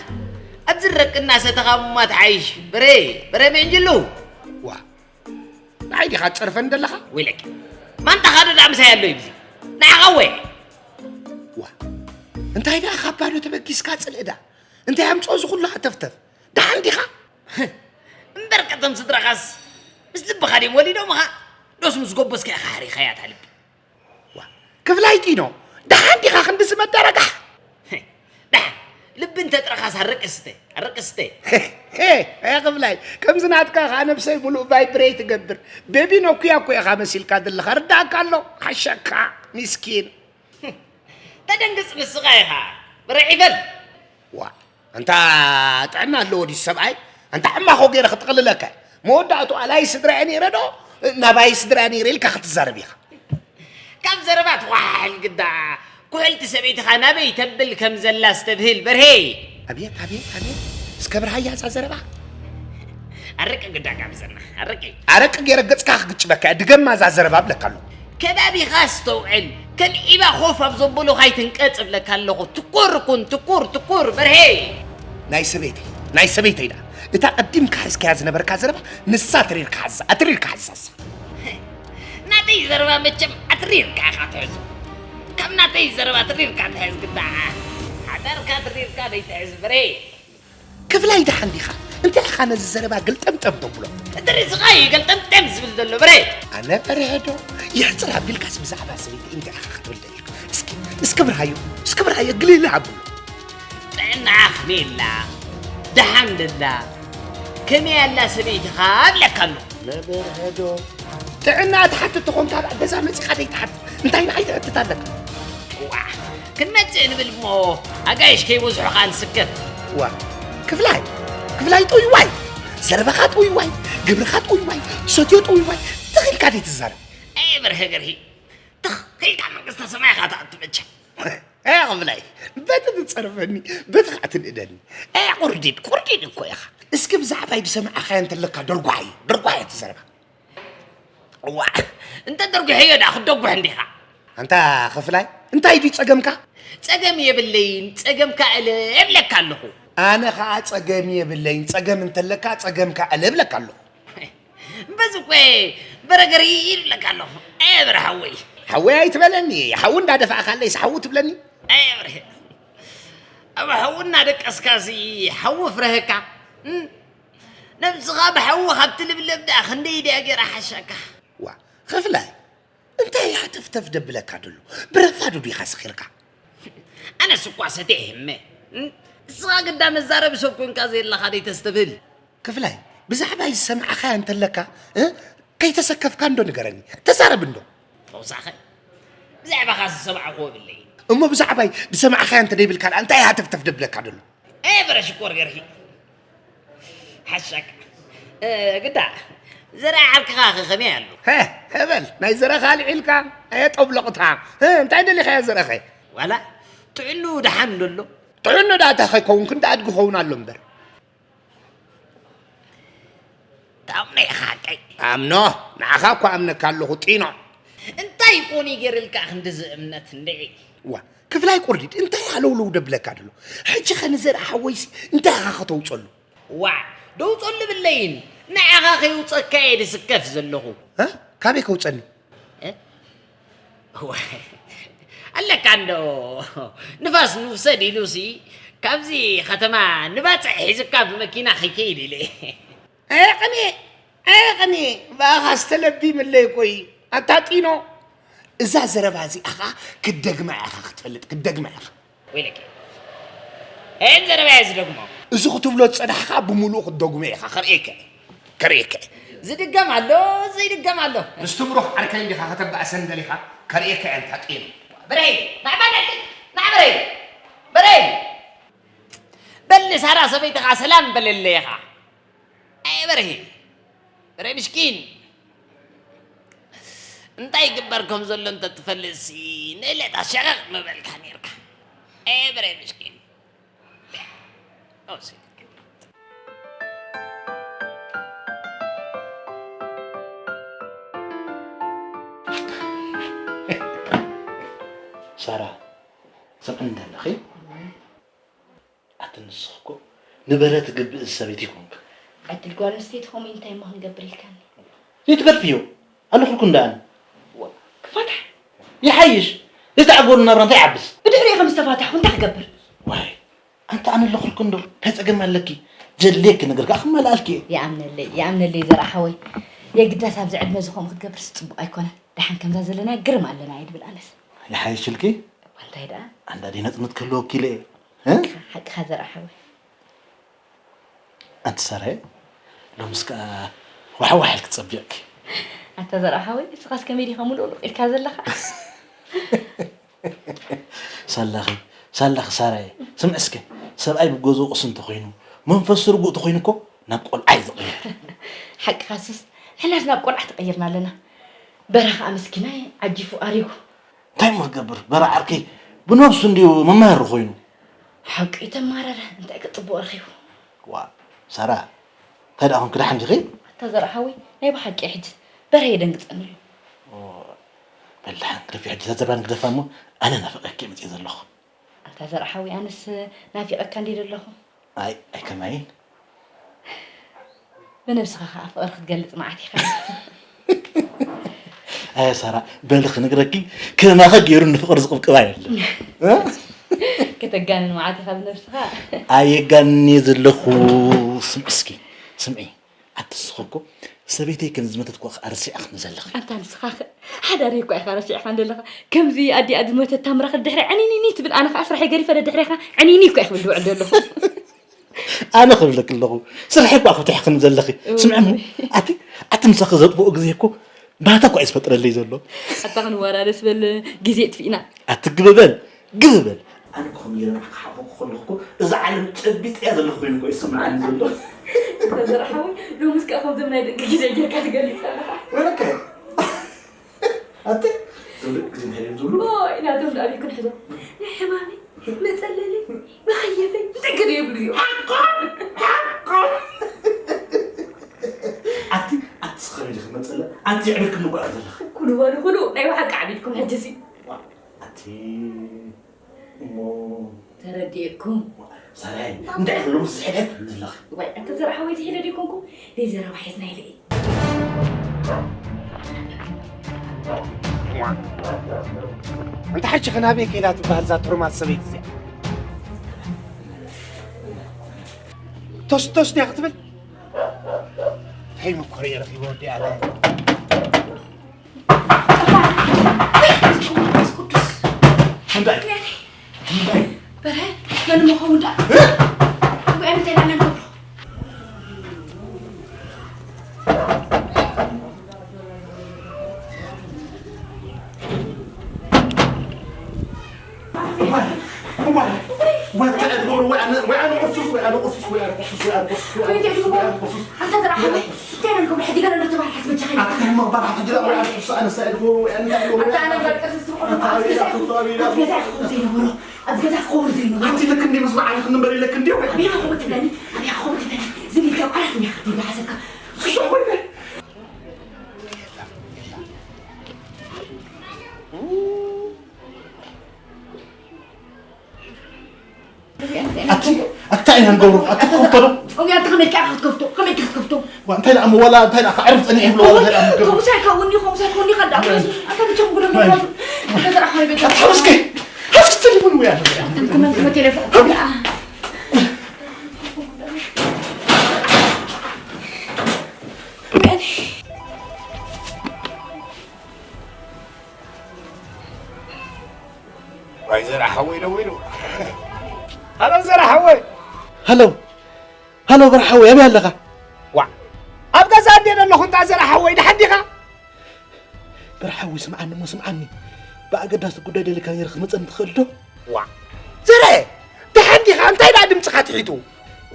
ኣብ ዝረቂ እናሰተኻ ሙማት ሓይሽ። በረ፣ በረ ምዕንጅሉ። ዋ፣ ንዓይ ዲኻ ትጸርፈኒ ዘለኻ? ወይለኪ። ማንታኻ ዶ ደኣ ምሳይ ኣሎ ይብዚ? ንዓኻ ወየ። ዋ፣ እንታይ ደኣ ካብ ባዶ ተበጊስካ ጽልእዳ? እንታይ ኣምፅኦ እዚ ኩሉ ሃተፍተፍ? ደሓን ዲኻ? እምበር ቀቶም ስድራኻስ ምስ ልብኻ ድዮም ወሊዶምኻ? ዶስ ምስ ጎበዝካ ኢኻ ሓሪኻያ እታ ልቢ? ዋ፣ ክፍላይ ጢኖ፣ ደሓን ዲኻ ክንድዚ መዳረጋሕ? ደሓን፣ ልቢ እንተጥረኻስ ኣረቂ ስተ፣ ኣረቂ ስተ። ሄ፣ ሄ፣ ክፍላይ፣ ከምዚ ናትካ ኸዓ ነብሰይ ሙሉእ ቫይብሬት ትገብር። ቤቢ ኖኩያ እኮ ኢኻ መሲልካ ዘለኻ፣ ርዳእካ ኣሎ? ሓሸካ፣ ሚስኪን። ተደንግጽ ንስኻ ኢኻ፣ ብርዒ በል። ዋ፣ ኣንታ ጥዕና ኣለዎ ድዩ ሰብኣይ? ኣንታ ዕማኾ ገይረ ክጥቕልለካ። መወዳእቱ ኣላይ ስድራ እየ ነይረ ዶ ናባይ ስድራ እየ ነይረ ኢልካ ክትዛረብ ኢኻ። ካብ ዘረባ ትኳሓል ግዳ፣ ኩሕልቲ ሰበይትኻ ናበይ ተብል ከም ዘላ ዝተብህል በርሄ። ኣቤት፣ ኣቤት፣ ኣቤት። እስከ ብርሃያ እዛ ዘረባ። ኣርቂ ግዳ ካብ ዘና፣ ኣርቂ። ኣረቂ ገይረ ገጽካ ክግጭበካ እየ። ድገማ እዛ ዘረባ እብለካ ኣለኹ። ከባቢኻ ኣስተውዕል። ከም ዒባ ኮፍ ኣብ ዘበሎ ካይትንቀጽ እብለካ ኣለኹ። ትኩር ኩን፣ ትኩር፣ ትኩር፣ በርሄ። ናይ ሰበይተይ፣ ናይ ሰበይተይ ደኣ። እታ ቀዲምካ ሒዝካያ ዝነበርካ ዘረባ፣ ንሳ ኣትሪርካ ሓዛ፣ ኣትሪርካ ሓዛ እሳ። ናተይ ዘረባ መቸም ኣትሪርካ ኢኻ ትሕዞ። ካብ ናተይ ዘረባ ኣትሪርካ ትሕዝ ግዳ። ሓዳርካ ኣትሪርካ ደይትሕዝ በርሄ። ክፍላይ ደሓን ዲኻ? እንታይ ኢኻ ነዚ ዘረባ ግልጠምጠም ተብሎ? እቲ ርእስኻ እዩ ገልጠምጠም ዝብል ዘሎ በርሄ። ኣነ በርሄ ዶ? የሕጽር ኣቢልካስ ብዛዕባ ሰበይቲ እንታይ ኢኻ ክትብል ደሊኻ? እስኪ፣ እስኪ ብርሃዮ፣ እስኪ ብርሃዮ ግልልህ ኣብሎ። ጥዕናኻ ከመይ ኣላ? ደሓን ደላ? ከመይ ኣላ ሰበይትኻ? እብለካ ኣለኹ። ኣነ በርሄ ዶ? ጥዕና ትሓትት ተኾንካ ኣብ ገዛ መጺኻ ዘይትሓትት? እንታይ ንዓይ ትሕትት ኣለካ? ዋ፣ ክንመጽእ ንብል እሞ ኣጋይሽ ከይበዝሑ ከኣ ንስከፍ። ዋ፣ ክፍላይ፣ ክፍላይ ጥውይዋይ፣ ዘረባኻ ጥውይዋይ፣ ግብርኻ ጥውይዋይ፣ ትሰትዮ ጥውይዋይ፣ ትኽ ኢልካ ደይ ትዛረብ? ኣየ በርሀ ገርሂ፣ ትኽ ኢልካ መንግስተ ሰማይ ኢኻ ትኣቱ መቸም። ኣየ ክፍላይ፣ በቲ ትጸርፈኒ፣ በቲ ኸኣ ትንእደኒ። ኣየ ቁርዲድ፣ ቁርዲድ እኮ ኢኻ። እስኪ ብዛዕባይ ዝሰማዕኻዮ እንተለካ ደርጓሓዮ፣ ደርጓሓዮ እቲ ዘረባ። እዋ፣ እንተ ደርጒሐዮ ደኣ ክትደጉሕ እንዲኻ። ኣንታ ክፍላይ፣ እንታይ ድዩ ጸገምካ? ጸገም የብለይን፣ ጸገምካ እለ እብለካ ኣለኹ። ኣነ ኸኣ ጸገም የብለይን፣ ጸገም እንተለካ ጸገምካ እለ እብለካ ኣለኹ። በዚ እኮ በረገሪ ይብለካ ኣለኹ። ኣየ በረ ሓወይ። ሓወይ ኣይትበለኒ፣ ሓዊ እንዳደፋእካለይስ ሓዊ ትብለኒ? ኣየ በረ። ኣብ ሓዊ እናደቀስካሲ ሓዊ ፍረሀካ። እም? ነብስኻ ብሓዊ ካብ ትልብለብ ደኣ ክንደይ ድያ ገይራ ሓሻካ? ዋ፣ ኽፍላይ፣ እንታይ እያ ተፍተፍ ደብለካ ደሎ? ብረፋዱ ዲኻ ሰኺርካ? ኣነስ እኳ ሰትየ ህመ። እም? እስኻ ግዳ መዛረቢ ሰብ ኮንካ ዘየለኻ ደይ ተስተብህል? ክፍላይ፣ ብዛዕባይ ዝሰማዕኻያ እንተለካ፣ እ? ከይተሰከፍካ እንዶ ንገረኒ። ተዛረብ እንዶ። ተወሳኸ፣ ብዛዕባኻ ዝሰማዕኽዎ የብለይን። እሞ ብዛዕባይ ዝሰማዕኻያ እንተ ደይብልካ ደኣ እንታይ እያ ተፍተፍ ደብለካ ደሎ? ኣየ በረ ሽኮር ገርሂ። ሓሻካ። እ፣ ግዳ፣ ዘርኣ ዓርክኻ ኸ ከመይ ኣሎ? ሀ፣ ሀበል፣ ናይ ዘረኻ ኣልዒልካ፣ ኣየ ጠብሎቕታ። እ፣ እንታይ ደሊኻዮ ዘረኸ? ዋላ፣ ጥዕንኡ ደሓን ዶ ኣሎ? ጥዕንኡ ደኣ እንታይ ከይከውን፣ ክንዲ ኣድጊ ኸውን ኣሎ እምበር። ትኣምኖ ኢኻ ሓቀይ? ኣምኖ፣ ንዓኻ እኳ ኣምነካ ኣለኹ ጢኖ። እንታይ ኮን ገይርልካ ክንድዚ እምነት እንድዒ? ዋ፣ ክፍላይ ቁርዲድ፣ እንታይ ሃለውለው ደብለካ ደሎ? ሕጂ ኸ ንዘርኣ ሓወይሲ እንታይ ኢኻ ከተውፀሉ? ዋ፣ ደውፀሉ ብለይን፣ ንዓኻ ከይውፀካ እየ ድስከፍ ዘለኹ። እ? ካበይ ከውፀኒ? እ? ዋይ፣ ኣለካ እንዶ ንፋስ ንውሰድ ኢሉሲ፣ ካብዚ ኸተማ ንባጽዕ ሒዝካ ብመኪና ኸይከይድ ኢለ። ኣየቕንየ፣ ኣየቕንየ፣ ብኣኻ ዝተለቢምለይ እኮ እዩ። ኣታ ጢኖ፣ እዛ ዘረባ እዚኣ ኸኣ ክትደግማ ኢኻ ክትፈልጥ፣ ክትደግማ ኢኻ። ወይለኪ። ኤን ዘረባየ ዝደግሞ። እዚ ክትብሎ ዝጸናሕካ ብምሉኡ ክትደግሞ ኢኻ። ከርእየካ እየ። ከርእየካ እየ። ዝድገም ኣሎ፣ ዘይድገም ኣሎ። ምስቲ ብሩኽ ዓርከይ እንዲኻ ከተባእሰኒ ደሊኻ? ከርእየካ እየ ኣንታ ጢኑ። በርሄ፣ ንዓ በለኒ፣ ንዓ በርሄ። በርሄ። በል ንሳራ ሰበይትኻ ሰላም በለለይ ኢኻ። ኣየ በርሄ። በርሄ ምሽኪን። እንታይ ይግበር ከም ዘሎ እንተትፈልጥሲ፣ ንእለታ ሸቐቕ ምበልካ ኔርካ። ኣየ በርሄ ምሽኪን። ኦ፣ ሲ- ሳራ፣ ስምዕኒ እንተ ኣለኺ፣ ኣቲ ንስኺ እኮ ንበረ ትግብእ ሰበይቲ ኣይኮንክን። ዕድል ጓል ኣንስተይቲ ከምኡ እንታይ እሞ ክንገብር ኢልካኒ? ዘይትገድፍዮ፣ ኣለኹልኩ እንዳ ኣነ። ዋ፣ ክፋታሕ? ይሓይሽ፣ ዘይተዓግበሉ ናብራ እንታይ ይዓብስ? ብድሕሪኡ ከም ዝተፋታሕኩ እንታይ ክገብር? ዋይ፣ ኣንታ ኣነ ኣለኹልኩ እንዶ፣ እንታይ ጸገም ኣለኪ? ጀድልየኪ ነገር ከኣ ክመልኣልኪ እየ። ይኣምነለይ፣ ይኣምነለይ ዘርኣ ሓወይ። የግዳስ ኣብዚ ዕድመ እዚ ከምኡ ክትገብርስ ጽቡቕ ኣይኮነን። ደሓን ከምዛ ዘለና ግርም ኣለና እየ ድብል ኣነስ። ይሓይሽልኪ? እኳ እንታይ ደኣ? ኣንዳ ደይ ነጽምት ክህልወኪ ኢለ እየ። እ? ሓቅኻ፣ ሓቅኻ ዘርኣ ሓወይ። ኣንቲ ሳራየ፣ ሎምስ ከኣ ዋሕዋሕ ኢልኪ ጸቢቕኪ። ኣታ ዘርኣ ሓወይ፣ ንስኻስ ከመይ ዲኻ ምሉእ ሉቕ ኢልካ ዘለኻ? ሳላኺ፣ ሳላኺ ሳራየ፣ ስምዒ እስከ፣ ሰብኣይ ብገዝኡ ቅሱ እንተኾይኑ፣ መንፈሱ ርጉእ ተኾይኑ እኮ ናብ ቆልዓ እዩ ዝቕየር። ሓቅኻ ሱስ፣ ንሕናስ ናብ ቆልዓ ተቐይርና ኣለና። በራ ኸኣ ምስኪናይ ዓጂፉ ኣሪጉ። እንታይ እሞ ክገብር፣ በራ ዓርከይ ብነብሱ እንድዩ መማህሪ ኾይኑ። ሓቂ ተማረረ፣ እንታይ ክጽብቕ ረኺቡ። ዋ፣ ሳራ፣ እንታይ ደኣ ኾንኪ፣ ደሓን ዲኺ? ኣታ ዘርኣ ሓወይ፣ ናይ ብሓቂ ሕጅስ በረ የደንግጸኒ ኣሎ። ኦ፣ በል ደሓን ግደፊ፣ ሕጂ እዛ ዘረባ ንግደፋ እሞ፣ ኣነ ናፊቐኪ እየ መጺኤ ዘለኹ። ኣታ ዘርኣ ሓወይ፣ ኣነስ ናፊቐካ እንድየ ዘለኹ። ኣይ፣ ኣይ ከማይን። ብነብስኻ ኸኣ ፍቕሪ ክትገልጽ መዓት ኢኻ። ኣየ ሳራ፣ በሊ ክነግረኪ፣ ከማኺ ገይሩ ንፍቕሪ ዝቕብቅባ የለን። እ? ከተጋንን መዓት ኢኻ ብነብስኻ። ኣየጋንን እየ ዘለኹ። ስምዒ እስኪ፣ ስምዒ። ኣቲ ንስኺ እኮ ሰበይተይ ከም ዝመተት እኮ ከኣ ረሲዕኽኒ ዘለኺ። ኣንታ ንስኻ ኸ ሓዳረይ እኮ ኢኻ ረሲዕኻኒ ዘለኻ። ከምዚ ኣዲኣ ዝመተት ታምራ ከ ድሕሪ ዕኒኒኒ ትብል፣ ኣነ ከኣ ስራሐይ ገዲፈ ደድሕሬኻ ዕኒኒ እኮ እየ ክብል ዝውዕል ዘለኹ። ኣነ ክብለኪ ኣለኹ፣ ስርሐይ እኳ ክፍትሕኽኒ ዘለኺ። እው። ስምዒ እሞ፣ ኣቲ፣ ኣቲ ምሳኺ ዘጥፍኦ ግዜ እኮ ባታ እኳ እዩ ዝፈጥረለይ ዘሎ። ኣታ ክንወራረስ በል፣ ግዜ የጥፊእና። ኣቲ ግበ በል፣ ግበ በል። ኣነ እኮ ከምዚ ኢለ ንዓኺ ክሓቕፎ ከለኹ እኮ እዛ ዓለም ጨቢጠያ ዘለኹ ኮይኑ እኮ ይስምዓኒ ዘሎ። ተዘርሓዊ፣ ሎምስ ከኣ ከምዞም ናይ ደቂ ግዜ ጌርካ ትገልጽ ኣለኻ። ወረከ። ኣቲ፣ ዞም ደቂ ግዜ እንታይ እዮም ዝብሉ? ኦይ፣ ናቶም ደኣ ኣበይ ክንሕዞም? ናይ ሕማመይ፣ መጸለለይ፣ መኸየፈይ፣ እንታይ ገለ የብሉ እዮም። ሓቆም፣ ሓቆም። ኣቲ፣ ኣቲ ስኸሚ ዲኺ መጸለ፣ ኣንቲ የዕብልክኒ እኮ ኣለኺ ዘለኺ። ኩሉ በሉ፣ ኩሉ ናይ ብሓቂ ዓቢድኩም ሕጂ ሲ። ኣቲ፣ እሞ ተረዲኤኩም። ሰራይ፣ እንታይ ኢኺ ሎምስ ዝሕደት ዘለኺ? ዋይ፣ ኣንተ ዘርሓወይ ዝሕደድ ይኮንኩ፣ ናይ ዘረባ ሒዝና ኢለ እየ። እንተ ሓጂ ኸ ናበይ ከይዳ ትበሃል እዛ ትሩማት ሰበይቲ እዚኣ? ቶስ ቶስ ድያ ክትብል? እንታይ መኮረ እየ ረኺበ ወዲ ኣለ? መንፈስ ቅዱስ። እንታይ? እንታይ? በረ፣ መን ምኸውን ደኣ? እ? ጉባኤ እንታይ ደኣ መን ገብሮ? እዋይ፣ እዋይ፣ እዋይ፣ እንታይ እገብሩ? ወይ ኣነ፣ ወይ ኣነ ቁሱስ፣ ወይ ኣነ ቁሱስ፣ ወይ ኣነ ቁሱስ፣ ወይ ኣነ ቁሱስ፣ ወይ ኣነ ቁሱስ፣ ወይ ኣነ ቁሱስ። ኣንታ ዘርኣኻ እንታይ ነልኩም ሕጂ ገለ ንትባል ሓት በጃኻ። ኣታ እንታይ መቕባር ሓት ሕጂ ደኣ ወይ ኣነ ቁሱስ፣ ኣነ ሳይድ ጎ፣ ወይ ኣነ እንታይ ጎ፣ ኣታ ኣነ እምበር ቀስስ ትብቆ ኣታ ኣብ ገዛ ኣቤላ፣ ይኹን፣ ኣታ ኣቤላ። ኣብ ገዛ ይኹን ዘይነበሮ፣ ኣብ ገዛ ክኸውን ዘይነበሮ። ኣንቲ ልክ እንዲ ምስ በዓል ክንበር ኢለክ እንዲ ወይ? ኣቤላ ኸው ትብለኒ፣ ኣቤላ ኸው ትብለኒ። ዝብል ተቋራት እንዲያ ክትብል ዝሓሰብካ። ስሾ ወይ በል። ኣቲ፣ ኣታ ኢና ንገብሮ፣ ኣቲ ክኸፍቶ ዶ? ኦኬ፣ ኣቲ ከመይ ቃ ክትከፍቶ? ከመይ ክትከፍቶ? ዋ፣ እንታይ ደኣ እሞ፣ ዋላ እንታይ ደኣ፣ ከዕርፍ ጸኒሕ ይብሎ፣ ዋላ እንታይ ደኣ እሞ ክገብሮ? ከምኡ ሳይከውን እዩ፣ ከምኡ ሳይከውን እዩ፣ ከዳ፣ ኣታ ብቻ ጉሎ ወይ። ገዛ ኣኻይ ቤት ኣታ እስኪ፣ እስኪ ትልሙን ወይ ኣለ። ኣንተ ምን ቴሌፎን? ወይ ዘርኣ ሓወይ ደዊሉ። ሃሎ ዘርኣ ሓወይ። ሃሎ። ሃሎ በርሓ ሓወይ፣ ኣበይ ኣለኻ? ዋዕ። ኣብ ገዛ እንድየ ዘለኹ እንታ ዘርኣ ሓወይ፣ ደሓን ዲኻ? በርሓ ሓወይ፣ ስምዓኒ እሞ ስምዓኒ። ብኣገዳሲ ጉዳይ ደሊካ ነይረ፣ ክትመጸኒ ትኽእል ዶ? ዋዕ። ዘርኤ፣ ደሓን ዲኻ? እንታይ ደኣ ድምጽኻ ትሒቱ?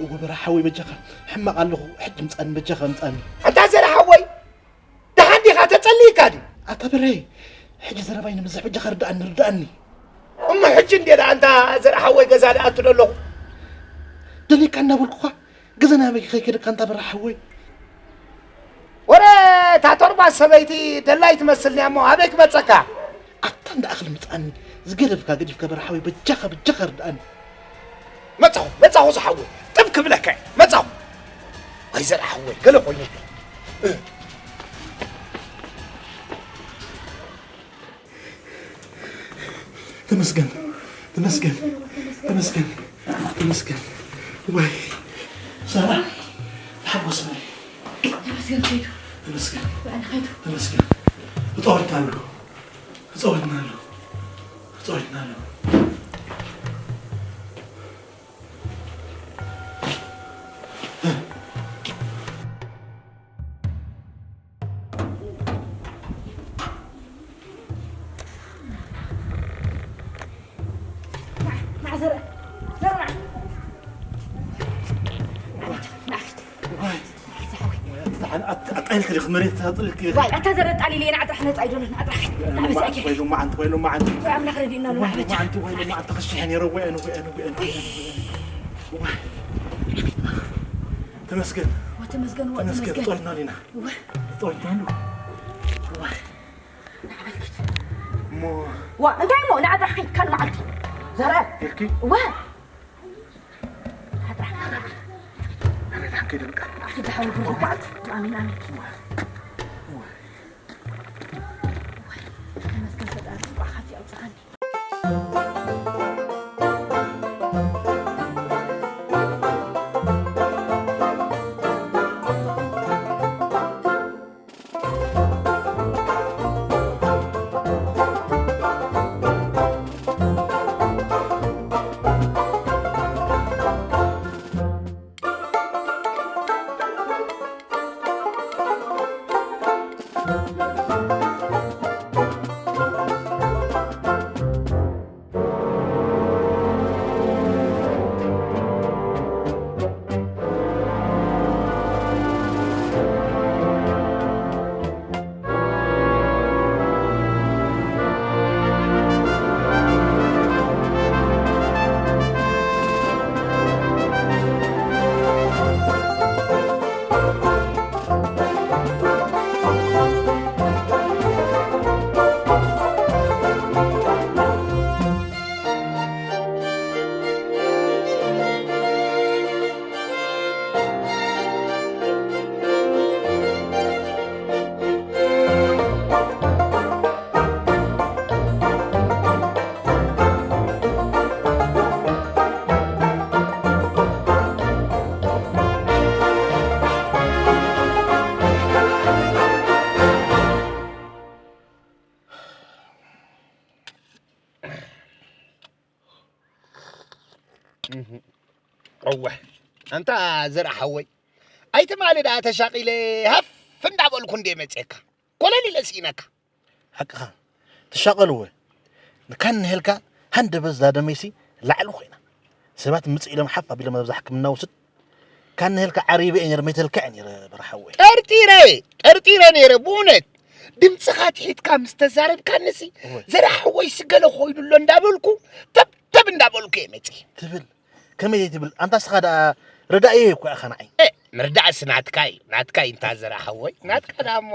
እወ በርሓ ሓወይ፣ በጃኻ፣ ሕማቕ ኣለኹ፣ ሕጂ ምጻኒ፣ በጃኻ ምጻኒ። ኣንታ ዘርኣ ሓወይ፣ ደሓን ዲኻ? ተጸሊእካ ድዩ? ኣታ በርሀይ፣ ሕጂ ዘረባይ ንብዝሕ በጃኻ ርድኣኒ፣ ርድኣኒ። እሞ ሕጂ እንድየ ደኣ ኣንታ ዘርኣ ሓወይ ገዛ ደኣ ኣቱ ደለኹ። ደሊካ እናበልኩኻ፣ ገዛ ናበይ ከይከድካ ኣንታ በርሀ ሓወይ? ወረ እታ ቶርባ ሰበይቲ ደላይ ትመስልኒ እሞ ኣበይ ክመጸካ? ኣታ እንዳ ኣኽሊ ምጻኒ፣ ዝገደፍካ ገዲፍካ በርሀ ሓወይ፣ በጃኻ፣ በጃኻ ርድኣኒ። መጻኹ፣ መጻኹ ዝሓወይ፣ ጥብ ክብለካ እየ፣ መጻኹ። ኣይዘርኣ ሓወይ፣ ገለ ኮይኑ። ተመስገን፣ ተመስገን፣ ተመስገን። ተመስገን። ወይ ሰላም። ተሓጎስ በል። ተመስገን ከይዱ። ተመስገን። በል ከይዱ። ተመስገን። ተጻወትና ኣሎ። ተጻወትና ኣሎ። ተጻወትና ኣሎ። ኣጣይልክ ዲኽ መሬት ኣጥልክ። ዋይ ኣታ ዘረጣሊለ ንዓጥራሕ ነጻ ኣይደሎን ኣጥራሕ። ናበዚ ኣኪ። ወይሉ ማዓንቲ ወይሉ ማዓንቲ። ወይ ኣምላኽ ረዲእና ኣሎ። ማዓንቲ ወይሉ ማዓንቲ። ከሽሐን የረወ ኣነ ወይ ኣነ ወይ ኣነ። ተመስገን። ወተመስገን ተመስገን። ወተመስገን። ጦይና ሊና። እወ። ጦይና ሉ። እወ። ንዓበልኪ። ሞ ዋ እንታይ ሞ ንዓጥራሕ ከይካል ማዓንቲ። ዘረ። ኢልኪ። እወ። እወ ኣንታ ዘርኣ ሓወይ ኣይትማሊ ደኣ ተሻቒለ ሃፍ እንዳበልኩ እንደ መፅየካ ኮለል ኢለ ስኢነካ። ሓቅኻ ትሻቐልወ ንካን ንሄልካ ሃንደበት ዛደመይሲ ላዕሊ ኮይና ሰባት ምጽእ ኢሎም ሓፍ ኣቢሎም ኣብዛ ሕክምና ውስድ ካን ንሄልካ ዓሪበ እየ ነይረ መይተልካ እየ ነይረ በርሓወይ። ጠርጢረ ጠርጢረ ነይረ ብእውነት ድምፅኻ ትሒትካ ምስ ተዛረብካንሲ እወ። ዘርኣ ሓወይሲ ገለ ኮይኑ ኣሎ እንዳበልኩ ተብተብ እንዳበልኩ እየ መፅእ። ትብል ከመይ ዘይትብል ኣንታ ስኻ ደኣ ረዳእየ እኮ ኢኻ ንዓይ። እ፣ ምርዳእስ ናትካ እዩ ናትካ እዩ እንታ ዘርኣ ሓወይ ናትካ ደኣ እሞ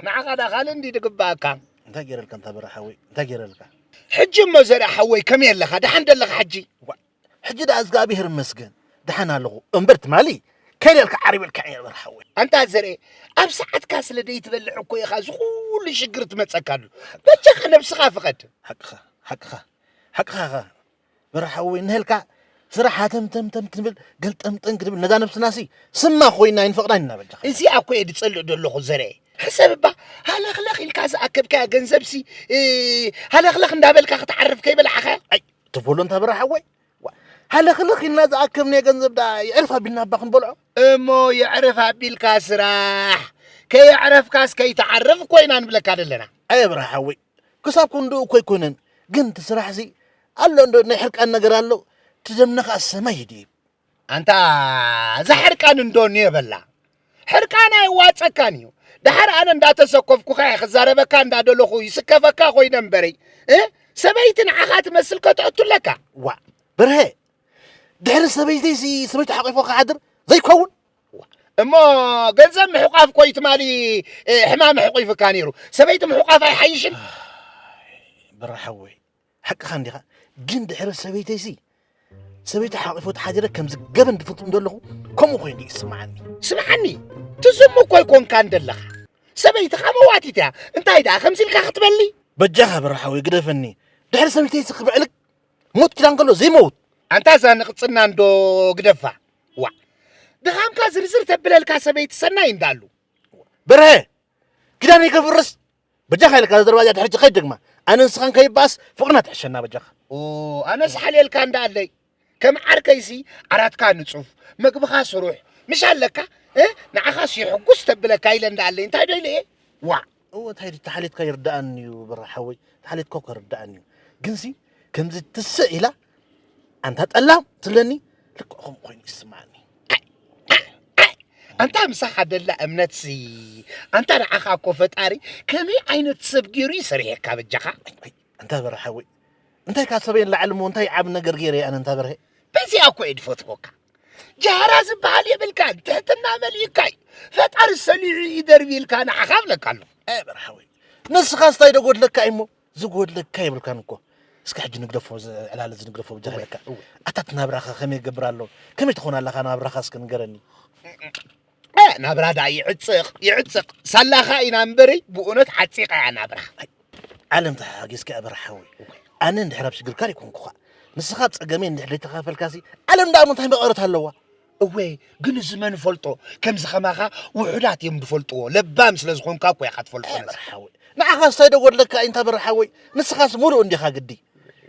ንዓኻ ደኣ ካልእ እንዲ ዝግባኣካ። እንታይ ገይረልካ እንታ በርሓ ሓወይ እንታይ ገይረልካ? ሕጂ እሞ ዘርኣ ሓወይ ከመይ ኣለኻ ደሓን ደለኻ ሕጂ? ዋ፣ ሕጂ ደኣ እግዚኣብሔር ይመስገን ደሓን ኣለኹ እምበር ትማሊ ከይደልካ ዓሪበልካ እየ በርሓ ሓወይ። ኣንታ ዘርኤ ኣብ ሰዓትካ ስለ ደይትበልዕ እኮ ኢኻ እዚ ኩሉ ሽግር ትመጸካ ኣሎ። በጃኻ ነብስኻ ፍቐድ። ሓቅኻ ሓቅኻ ሓቅኻ ኢኻ በርሓ ሓወይ እንሄልካ ስራሕ ሃተምተምተም ክንብል ገልጠምጠን ክንብል ነዛ ነብስናሲ ስማ ኮይና ኣይንፈቕዳን ኢና በጃኻ። እዚኣ እኮ እየ ዝጸልእ ዘለኹ ዘርኤ። ሕሰብ እባ ሃለኽለኽ ኢልካ ዝኣከብካያ ገንዘብሲ እ፣ ሃለኽለኽ እንዳበልካ ክትዓርፍ ከይበላዕኻያ። ኣይ ትቦሎ እንታ በርሓ ሓወይ ዋ፣ ሃለኽለኽ ኢልና ዝኣከብናዮ ገንዘብ ደኣ የዕርፍ ኣቢልና እባ ክንበልዖ። እሞ የዕርፍ ኣቢልካ ስራሕ ከየዕረፍካስ ከይትዓርፍ ኮይና ንብለካ ዘለና። ኣየ በርሓ ሓወይ ክሳብ ክንድኡ እኮ ኣይኮነን ግን እቲ ስራሕሲ ኣሎ እንዶ ናይ ሕርቃን ነገር ኣሎ እቲ ደምና ከኣ ሰማይ ይድይብ። ኣንታ እዛ ሕርቃን እንዶ እኒኦ በላ ሕርቃን ኣይዋፀካን እዩ። ደሓር ኣነ እንዳተሰኮፍኩኻ እየ ክዛረበካ እንዳደለኹ ይስከፈካ ኮይነ እምበረይ እ ሰበይቲ ንዓኻ ትመስል ከተእቱ ኣለካ። ዋ በርሀ ድሕሪ ሰበይተይሲ ሰበይቱ ሓቂፎ ክሓድር ዘይከውን። እሞ ገንዘብ ምሕቋፍ ኮይ ትማሊ እ፣ ሕማም ኣሕቂፉካ ነይሩ ሰበይቲ ምሕቋፍ ኣይሓይሽን? በርሓ ሓወይ ሓቅኻ እንዲኻ ግን ድሕሪ ሰበይተይሲ ሰበይቲ ሓቂፎ ተሓዲረ ከምዚ ገበን ዝፍፅም ዘለኹ ከምኡ ኮይኑ እዩ ዝስምዓኒ። ስምዓኒ ትዝሙ እኮ ኣይኮንካን ዘለኻ ሰበይትኻ መዋቲት እያ እንታይ ደኣ ከምዚ ኢልካ ክትበሊ? በጃኻ በርሓ ሓወይ ግደፈኒ ድሕሪ ሰበይተይሲ ክብዕልክ ሞት ኪዳን ከሎ ዘይመውት ኣንታ እዛ ንቕጽና እንዶ ግደፋ። ዋ፣ ድኻምካ ዝርዝር ተብለልካ ሰበይቲ ሰናይ እንዳሉ። በርሀ፣ ኪዳነይ ከፍርስ በጃኻ ኢልካ ዘረባ እዚኣ ድሕሪ ሕጂ ከይትደግማ። ኣነ ንስኻን ከይበኣስ ፍቕርና ትሕሸና በጃኻ። ኦ፣ ኣነስ ሓልየልካ እንዳኣለይ። ከም ዓርከይሲ ዓራትካ ንጹፍ፣ መግብኻ ስሩሕ፣ ምሽ ኣለካ? እ? ንዓኻስ የሕጉስ ተብለካ ኢለ እንዳኣለይ። እንታይ ዶ ኢለ እየ? ዋዕ! እወ፣ እንታይ ድዩ፣ ተሓሊትካ ይርድኣኒ እዩ፣ በራ ሓወይ። ተሓሊትካ እኮ ይርድኣኒ እዩ። ግንሲ፣ ከምዚ ትስእ ኢላ፣ ኣንታ ጠላም ትብለኒ፣ ልክዕ ከምኡ ኮይኑ ይስምዓኒ። ኣይ፣ ኣይ፣ ኣይ፣ ኣንታ ምሳኻ ደላ እምነትሲ፣ ኣንታ ንዓኻ እኮ ፈጣሪ ከመይ ዓይነት ሰብ ገይሩ እዩ ሰሪሐካ በጃኻ? ኣይ፣ ኣይ፣ ኣንታ በርሀ ሓወይ፣ እንታይ ካብ ሰበይ ንላዕሊ እሞ እንታይ ዓቢ ነገር ገይረ እየ ኣነ ኣንታ በርሀ? በዚኣ እኮ እየ ድፈትወካ። ጃህራ ዝበሃል የብልካን፣ ትሕትና መሊእካ እዩ። ፈጣሪ ሰሊዑ ይደርብልካ ንዓኻ እብለካ ኣለኹ። ኣይ በርሀ ሓወይ፣ ንስኻስ እንታይ ዶ ጎድለካ እዩ እሞ? ዝጎድለካ የብልካን እኮ። እስከ ሕጂ ንግደፎ፣ እዚ ዕላል እዚ ንግደፎ ብጃኻ እወ፣ ኢለካ። እወ። ኣታ እቲ ናብራኻ ከመይ ይገብር ኣሎ? ከመይ ትኾን ኣለኻ ናብራኻ እስከ ንገረኒ። እ፣ ናብራ ደኣ ይዕጽቕ፣ ይዕጽቕ። ሳላኻ ኢና እምበሪ፣ ብእውነት ዓጺቓ እያ ናብራ። ኣይ፣ ዓለም ተሓጊዝካ እያ በርሀ ሓወይ። ኣነ እንድሕር ኣብ ሽግርካ ኣይኮንኩኻ። ንስኻ ኣብ ጸገመይ እንድሕር ዘይተኻፈልካሲ፣ ዓለም ደኣ እንታይ መቐረት ኣለዋ? እወ፣ ግን እዚ መን ፈልጦ? ከምዚ ከማኻ ውሑዳት እዮም ዝፈልጥዎ። ለባም ስለ ዝኾንካ እኮ ኢኻ ትፈልጦ ኣይ ነዚ። በርሀ ሓወይ። ንዓኻስ እንታይ ዶ ጎድለካ እዩ እንታ በርሀ ሓወይ? ንስኻስ ሙሉእ እንዲኻ ግዲ።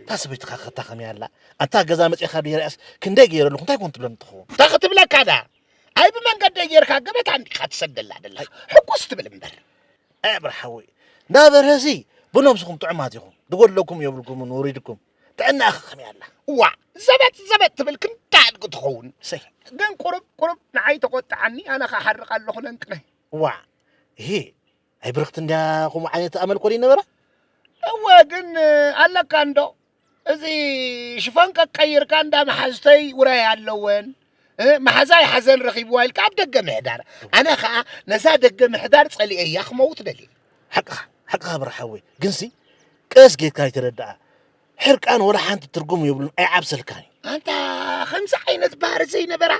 እታ ሰበይትኻ ከታኸምያ ኣላ። ኣታ ገዛ መጺኻ ብሄርያስ ክንደይ ገይረ ኣለኹ፣ እንታይ ኮን ትብለኒ ትኸውን? እንታይ ክትብለካ ደኣ? ኣይ ብመንገደይ ጌርካ ገበታ እንዲኻ ትሰደላ ደለኻ። ሕጉስ ትብል እምበር። ኣይ በርሀ ሓወይ፣ ናበርሀሲ ብነብስኹም ጥዑማት ኢኹም። ዝጎድለኩም የብልኩምን ውሪድኩም። ጥዕናኻ ከመይ ኣላ? ዋዕ! ዘበት ዘበት ትብል ክንዲ ኣድጊ ትኸውን። እሰይ። ግን ቁሩብ ቁሩብ ንዓይ ተቖጥዓኒ፣ ኣነ ኸሓርቕ ኣለኹ ነንቅነ። ዋዕ! እሂ፣ ኣይ ብርኽቲ እንድያ ከምኡ ዓይነት ኣመል ኮን ይነበራ? እወ፣ ግን ኣለካ እንዶ። እዚ ሽፎን ቀቀይርካ እንዳ መሓዝተይ ውራይ ኣለወን፣ እ፣ መሓዛይ ሓዘን ረኺብዋ ኢልካ ኣብ ደገ ምሕዳር። ኣነ ኸኣ ነዛ ደገ ምሕዳር ጸሊኤያ ክመውት ደልየ። ሓቅኻ፣ ሓቅኻ በርሀ ሓወይ። ግንሲ ቀስ ጌርካ ኣይተረድኣ። ሕርቃን ወላ ሓንቲ ትርጉም የብሉን፣ ኣይዓብሰልካን እዩ። ኣንታ ከምዚ ዓይነት ባህሪ ዘይነበራ?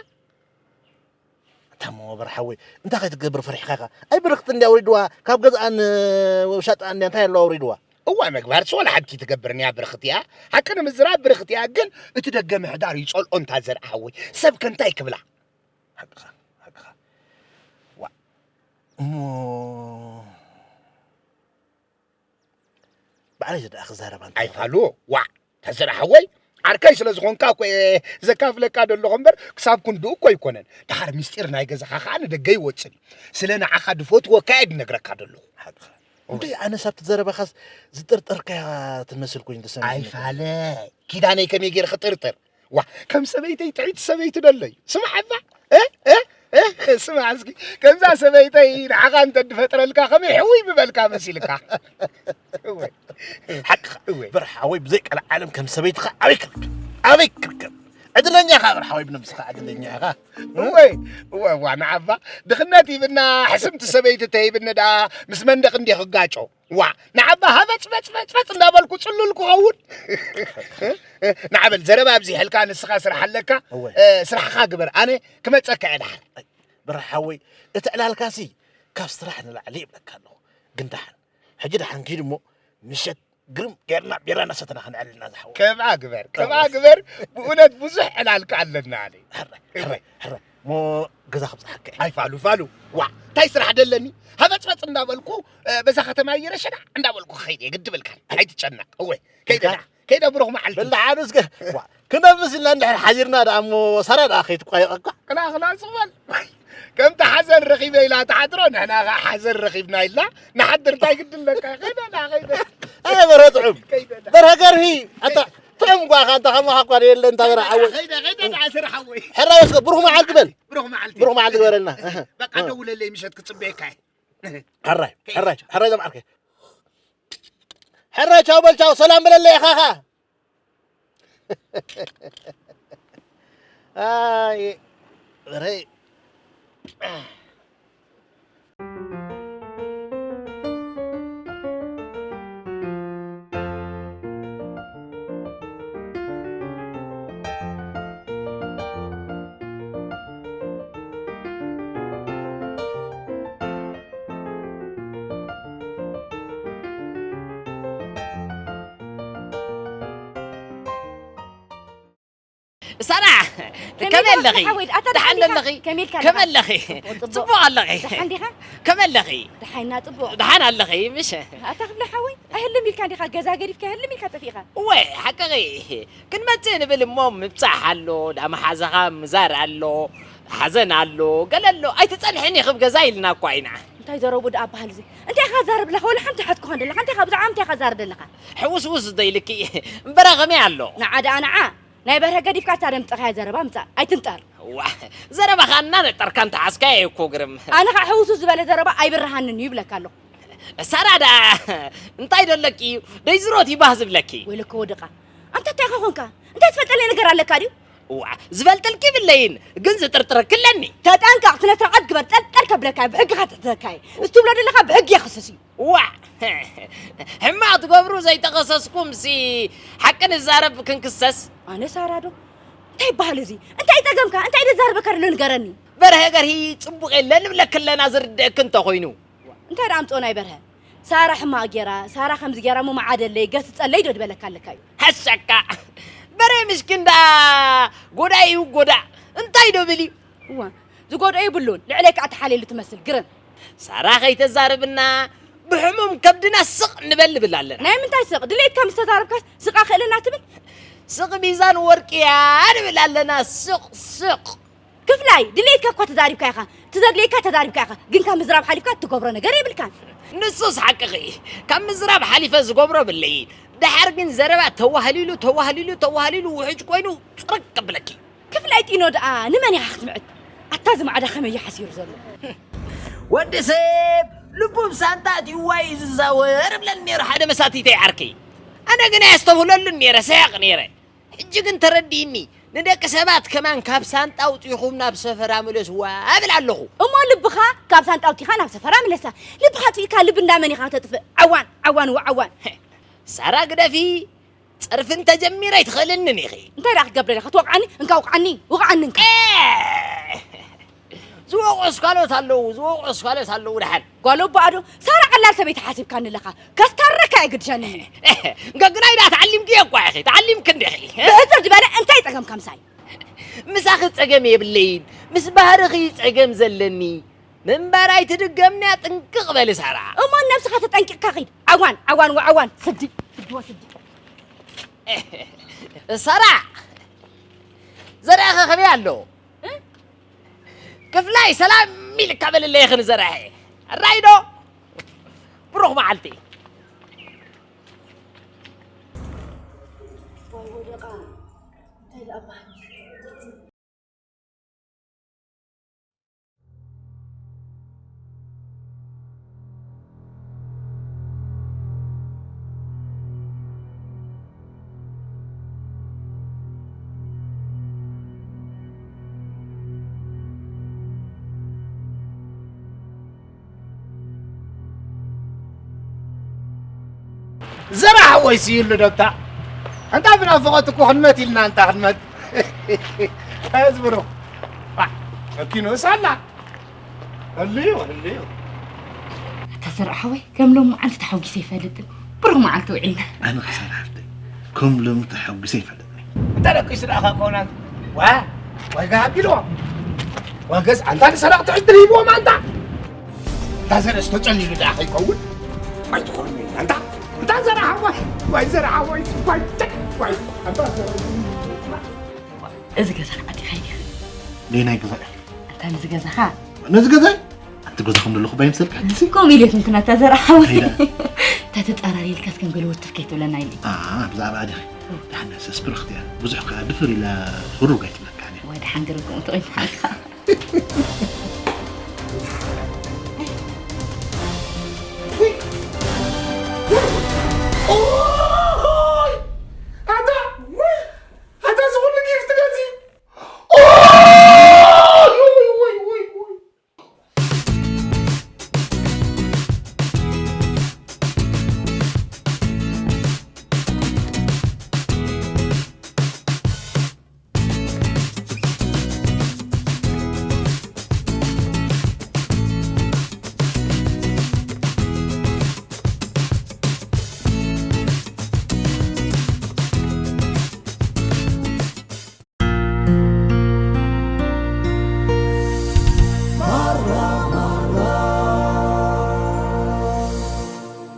ኣታ እሞ በርሀ ሓወይ፣ እንታይ ከይትገብር ፈሪሕካ ኢኻ? ኣይ ብርኽቲ እንድያ ኣውሪድዋ፣ ካብ ገዝኣን፣ እ፣ ውሻጥኣን እንድያ እንታይ ኣለዋ ኣውሪድዋ? እዋ ምግባርስ ወላ ሓንቲ ትገብር እያ ብርኽቲ እያ። ሓቂ ንምዝራብ ብርኽቲ እያ፣ ግን እቲ ደገ ምሕዳር እዩ ጸልኦ እንታ ዘርኣ ሓወይ። ሰብ ከ እንታይ ክብላ? ሓቅኻ፣ ሓቅኻ። ዋ፣ እሞ ባዕለይ ደኣ ክዛረባ እንተ ኣይፋሉ፣ ዋዕ፣ ተዘራ ሓወይ፣ ዓርከይ ስለ ዝኾንካ እኮ እየ ዘካፍለካ ዘለኹ እምበር፣ ክሳብ ክንድኡ እኮ ኣይኮነን። ደሓር ምስጢር ናይ ገዛኻ ኸኣ ንደገ ይወጽእ እዩ። ስለ ንዓኻ ድፈትወካ እየ ድነግረካ ዘለኹ። ሓቅኻ። እንዴ፣ ኣነስ ኣብቲ ዘረባኻስ ዝጥርጠርካያ ትመስል ኮይኑ ተሰሚዑኒ። ኣይፋለ፣ ኪዳነይ ከመይ ገይረ ክጥርጥር? ዋ፣ ከም ሰበይተይ ጥዕይቲ ሰበይቲ ደለይ። ስማዕ እባ፣ እ? እ? እ? ስማዕ እስኪ፣ ከምዛ ሰበይተይ ንዓኻ እንተ ድፈጥረልካ ከመይ ሕውይ ምበልካ መሲልካ? እወ። ሓቅኻ። እወ። በርሓወይ ብዘይ ቀልዓለም ከም ሰበይትኻ ኣበይ ክርከብ? ኣበይ ክርከብ? ዕድለኛ ኢኻ በርሓወይ፣ ብነብስኻ ዕድለኛ ኢኻ። እወ፣ እወ፣ እዋ፣ ንዓባ ድኽነት ሂብና፣ ሕስምቲ ሰበይቲ ተሂብኒ ደኣ ምስ መንደቕ እንዴ ክጋጮ? ዋ፣ ንዓባ ሃበጽ በጽ በጽ በጽ እንዳበልኩ ጽሉል ክኸውን። ንዓበል ዘረባ ኣብዚሐልካ፣ ንስኻ ስራሕ ኣለካ፣ እወ። እ፣ ስራሕኻ ግበር፣ ኣነ ክመጸካ እየ ደሓር። ኣይ፣ በርሓወይ፣ እቲ ዕላልካሲ ካብ ስራሕ ንላዕሊ ይብለካ ኣለኹ። ግን ደሓን፣ ሕጂ ደሓን ኪድ እሞ ምሸት ግርም ጌርና ቢራ እናሰተና ክንዕልልና ዝሓወ። ከምኣ ግበር፣ ከምኣ ግበር፣ ብእውነት ብዙሕ ዕላልካ ኣለና ኣነ። ሕራይ፣ ሕራይ፣ ሕራይ። እሞ ገዛ ክብጽሓካ እየ። ኣይ ፋሉ፣ ፋሉ። ዋ፣ እንታይ ስራሕ ደለኒ? ሃበጽበጽ እንዳበልኩ፣ እ፣ በዛ ከተማ እየረሸና እንዳበልኩ ክኸይድ እየ፣ ግዲ በልካ። ኣይትጨነቕ። እወ፣ ከይደ ኢልካ? ደኣ፣ ከይደ ብሩኽ መዓልቲ። በል ደሓን እስከ። ዋ፣ ክነብስ ኢልና እንድሕር ሓዲርና ደኣ እሞ ሳራ ደኣ ከይትቋየቐካ። ክላ፣ ክላ፣ ጽቕ በል። ከምቲ ሓዘን ረኺበ ኢላ ትሓድሮ፣ ንሕና ኸዓ ሓዘን ረኺብና ኢልና ንሓድር። እንታይ ግዲ ኣለካ? ከይደ ደኣ፣ ከይደ። ኣይ፣ በረ ጥዑም። ከይደ ደኣ። በረ ገርሂ። ኣታ፣ ጥዑም ጓኻ፣ ኣንታ ከማኻ እኳ የለን፣ እንታ በረ ዓወት። ከይደ፣ ከይደ ደኣ፣ ስራሕ ዓወይ። ሕራይ እስከ፣ ብሩኽ መዓልቲ በል። ብሩኽ መዓልቲ። ብሩኽ መዓልቲ ግበረልና። በቃ፣ ደውለለይ፣ ምሸት ክጽበየካ እየ። ሕራይ፣ ሕራይ፣ ሕራይ ዘምዓርከ። ሕራይ፣ ቻው በል፣ ቻው፣ ሰላም በለለይ፣ ኢኻ፣ ኢኻ። ኣይ፣ ሕራይ። ሳራ፣ ከመይ ከመይ ኣለኺ? ሓወይ? ኣታ ደሓን ደሓን ዲኻ? ኣለኺ? ከመይ ኢልካ ከመይ ኣለኻ? ኣለኺ? ጽቡቕ፣ ጽቡቕ። ጽቡቕ ኣለኺ? ደሓን ዲኻ? ከመይ ኣለኺ? ደሓና ጽቡቕ። ደሓን ኣለኺ? ምሽ? ኣታ ክፍለ ሓወይ፣ ኣይህልም ኢልካ ዲኻ? ገዛ ገዲፍካ ኣይህልም ኢልካ ጠፊእኻ? እወ፣ ሓቅኺ። ክንመጽእ ንብል እሞ ምብጻሕ ኣሎ፣ ዳመሓዘኻ ምዛር ኣሎ፣ ሓዘን ኣሎ፣ ገለ ኣሎ። ኣይትጸንሕን ኢኺ ገዛ ኢልና እኳ ኢና። እንታይ ዘረቡ ደኣ በሃል እዚ? እንታይ ኢኻ ትዛረብ ኣለኻ? ወላ ሓንቲ ሓትኩኻን ደለኻ? እንታይ ኢኻ ብዛዕባ ምንታይ ኢኻ ትዛረብ ደለኻ? ሕውስውስ ዶ ኢልኪ? እምበረ ከመይ ኣሎ? ንዓ ደኣ ንዓ። ናይ በርሀ ገዲፍካ እታ ደምጸኻያ ዘረባ ምጻእ። ኣይትንጠር። ዋ፣ ዘረባኻ እናነጠርካ እንተሓዝካዮ እኮ ግርም። ኣነ ኸዓ ሕውስውስ ዝበለ ዘረባ ኣይብርሃንን እዩ ይብለካ ኣለኹ። ሳራ ደኣ እንታይ ዶ ኣለኪ እዩ? ደይ ዝሮት ይባህ ዝብለኪ። ወይለከ ወድቓ። ኣንታ እንታይ ኢኻ ኾንካ? እንታይ ትፈልጠለይ ነገር ኣለካ ድዩ? ዋ፣ ዝፈልጠልኪ ይብለይን፣ ግን ዝጥርጥረኪ ኣለኒ። ተጠንቀቕ፣ ስነ ስርዓት ግበር፣ ጠልጠል ከብለካ እየ፣ ብሕጊ ከትሕተካ እየ። እዚ ትብሎ ዘለኻ ብሕጊ የኽስስ እዩ። ዋ፣ ሕማቕ ትገብሩ ዘይተኸሰስኩምሲ ሓቂ ንዛረብ ክንክሰስ። ኣነ ሳራ ዶ? እንታይ ይበሃል እዚ? እንታይ ጸገምካ? እንታይ ደዛርበካ ደሎ ንገረኒ። በርሀ ገርሂ ጽቡቕ የለን ንብለኪ ኣለና ዝርድአኪ እንተኾይኑ። እንታይ ደኣ ኣምጽኦ ናይ በርሀ? ሳራ ሕማቕ ጌራ፣ ሳራ ከምዚ ጌራ እሞ መዓደለይ፣ ገስጸለይ ዶ ዝበለካ ኣለካ እዩ? ሃሻካ! በርሀ ምስኪን ደኣ ጎዳኢ እዩ ጎዳእ። እንታይ ዶ ብል እዩ? እዋ፣ ዝጎድኦ የብሉን። ልዕለይ ከኣ ተሓልየሉ ትመስል፣ ግርም። ሳራ ከይተዛርብና ብሕሙም ከብድና ስቕ ንበል ንብል ኣለና። ናይ ምንታይ ስቕ? ድሌትካ ምስ ተዛረብካስ ስቕ ኣኽእለና ትብል? ስቕ ሚዛን ወርቂ እያ ንብል ኣለና። ስቕ ስቕ። ክፍላይ፣ ድሌትካ እኳ ተዛሪብካ ኢኻ። እቲ ዘድልየካ ተዛሪብካ ኢኻ። ግን ካብ ምዝራብ ሓሊፍካ እትገብሮ ነገር የብልካን። ንሱስ ሓቅኺ። ካብ ምዝራብ ሓሊፈ ዝገብሮ የብለይን። ደሓር ግን ዘረባ ተዋህሊሉ፣ ተዋህሊሉ፣ ተዋህሊሉ ውሕጅ ኮይኑ ጽርግ ከብለኪ። ክፍላይ ጢኖ ደኣ ንመን ኢኻ ክትምዕድ? ኣታ እዚ ማዕዳ ከመይ እዩ ሓሲሩ ዘሎ? ወዲ ሰብ ልቡ ብሳንጣ ኣትዩዋ እዩ ዝዛወር እብለን ነይሩ ሓደ መሳቲተይ ዓርከይ። ኣነ ግን ኣየስተብህለሉን ነይረ፣ ሰያቕ ነይረ። ሕጂ ግን ተረዲእኒ። ንደቂ ሰባት ከማን ካብ ሳንጣ ኣውጺኹም ናብ ሰፈራ ምለስዋ እብል ኣለኹ። እሞ ልብኻ ካብ ሳንጣ ኣውጺኻ ናብ ሰፈራ ምለሳ። ልብኻ ኣጥፊእካ ልቢ እንዳመን ኢኻ ከተጥፍእ? ዓዋን፣ ዓዋን ወዓዋን። ሳራ ግደፊ፣ ጸርፊ እንተጀሚረ ኣይትኽእልንን ኢኺ። እንታይ ደኣ ክገብር ኢኻ? ትወቕዓኒ? እንካ ውቕዓኒ፣ ውቕዓኒ እንካ። ኤ! ዝወቕዑስ ካልኦት ኣለዉ፣ ዝወቕዑስ ካልኦት ኣለዉ ደሓን። ጓል ኣቦኣ ዶ? ሳራ ቀላል ሰበይቲ ሓሲብካኒ ኣለኻ። ከስታረካ ኣይግድሸኒ። እንካ ግናይ ደኣ ተዓሊምክዮ እኳ ኢኺ፣ ተዓሊምኪ እንዲኺ። ብሕጽር ዝበለ እንታይ ጸገምካ ምሳይ? ምሳኺ ጸገም የብለይን፣ ምስ ባህርኺ ጸገም ዘለኒ። ምንባር ኣይትድገምንያ ጥንቅቕ በሊ ሳራ። እሞ ነብስኻ ተጠንቂቕካ ኺድ። ዓዋን፣ ዓዋን ወዓዋን፣ ስዲ፣ ስዲ ወስዲ። ሳራ፣ ዘርእኸ ከመይ ኣሎ? እ? ክፍላይ ሰላም ኢልካ በልለይ ኽንዘራሀ። ኣራይ ዶ? ብሩኽ መዓልቲ። ዘራ ሓወይ ስይሉ ደብታ። ኣንታ ብናፍቖት እኮ ክንመት ኢልና ኣንታ ክንመት። ኣዝብሮ። ዋ፣ መኪኑ ሳላ። ህልዩ፣ ህልዩ። ኣታ ዘርዓ ሓወይ፣ ከም ሎሚ መዓልቲ ተሓጒሰ ኣይፈልጥን። ብሩኽ መዓልቲ ውዒልና። ኣነ ክሳራ ሓፍተይ፣ ከም ሎሚ ተሓጒሰ ኣይፈልጥን። እንተ ደቂሱ ደኣ ከኮናት። ዋ፣ ዋጋ ኣቢልዎ። ዋገዝ ኣንታ ንሰረቕቲ ዕድል ሂብዎም ኣንታ። እንታ ዘርእስ ተጨሊሉ ደኣ ከይከውን። ኣይትኾን ኣንታ። እንታ ዘርዓ ሓወይ፣ ዋይ ዘርዓ ሓወይ፣ ዋይ፣ ዋይ፣ ኣንታ ዘርዓ። እዚ ገዛ ክዓጢኻ ኢኻ። ነየናይ ገዛ ኢኻ? ኣታ ነዚ ገዛኻ። ነዚ ገዛ? ኣቲ ገዛኹም ዘለኹ ባይ ምሰልካ? ከምኡ ኢለ ትምክና እታ ዘርዓ ሓወይ። ከይዳ። እታ ተጻራሪ ኢልካስ ከም ገለ ወትፍ ከይትብለና ኢለ። ኣ፣ ብዛዕባ ኣዲኺ። ደሓን እያ፣ ሰስ ብርኽቲ እያ። ብዙሕ ከኣ ድፍር ኢላ ህሩግ ኣይትብለካን እያ። ወይ ደሓን ገለ ከምኡ ትኾይን ሓንካ።